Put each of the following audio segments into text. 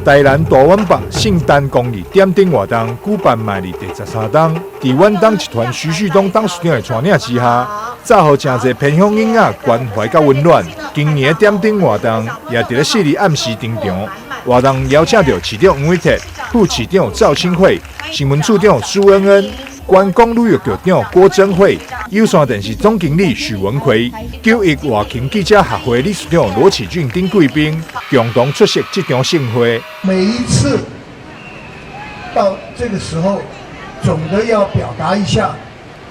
台南大遠百聖誕公益點燈活動舉辦邁入第13冬，佇遠東集團徐旭東董事長的帶領之下，早予誠濟偏鄉囡仔關懷佮溫暖。今年的點燈活動也佇咧4日暗時登場。活動邀請著市長黃偉哲、副市長趙清慧、新聞處長蘇恩恩、觀光旅遊局長郭貞慧、有線電視總經理許文奎、九一外勤記者協會理事長羅啟俊等貴賓共同出席這場盛會。每一次到這個時候，總得要表達一下，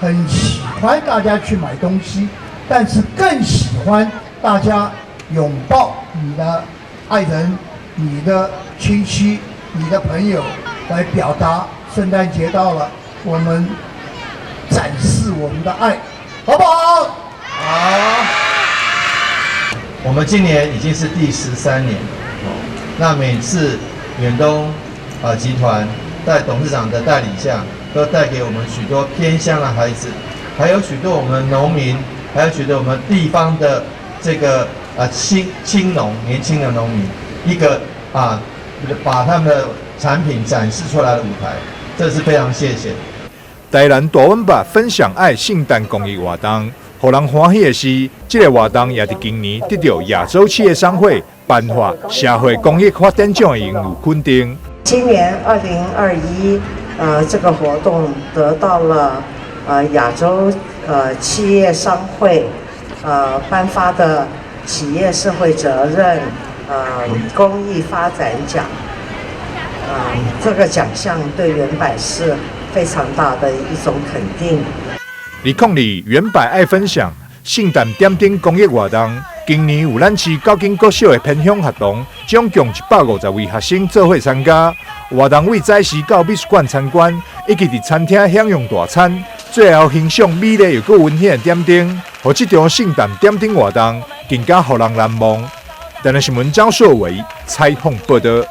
很喜歡大家去買東西，但是更喜歡大家擁抱你的愛人、你的親戚、你的朋友，來表達聖誕節到了，我們展示我們的愛，好不好？好。我們今年已經是第13年，那每次遠東啊集團在董事長的帶領下，都帶給我們許多偏鄉的孩子，還有許多我們農民，還有許多我們地方的這個啊青青農年輕的農民，一個啊把他們的產品展示出來的舞台，這是非常謝謝。台南大遠百分享愛聖誕公益活動，予人歡喜的是，這個活動也佇今年得著亞洲企業商會頒發社會公益發展獎的榮譽肯定。今年2021，這個活動得到了亞洲企業商會頒發的企業社會責任公益發展獎，這個獎項對遠百是非常大的一種肯定。2002遠百愛分享聖誕點燈公益活動，今年有咱市九間國小的偏鄉學童，總共150位學生做伙參加。活動為早時到美術館參觀，以及佇餐廳享用大餐，最後欣賞美麗又閣溫馨的點燈，予這場聖誕點燈活動更加予人難忘。台南新聞張碩偉採訪報導。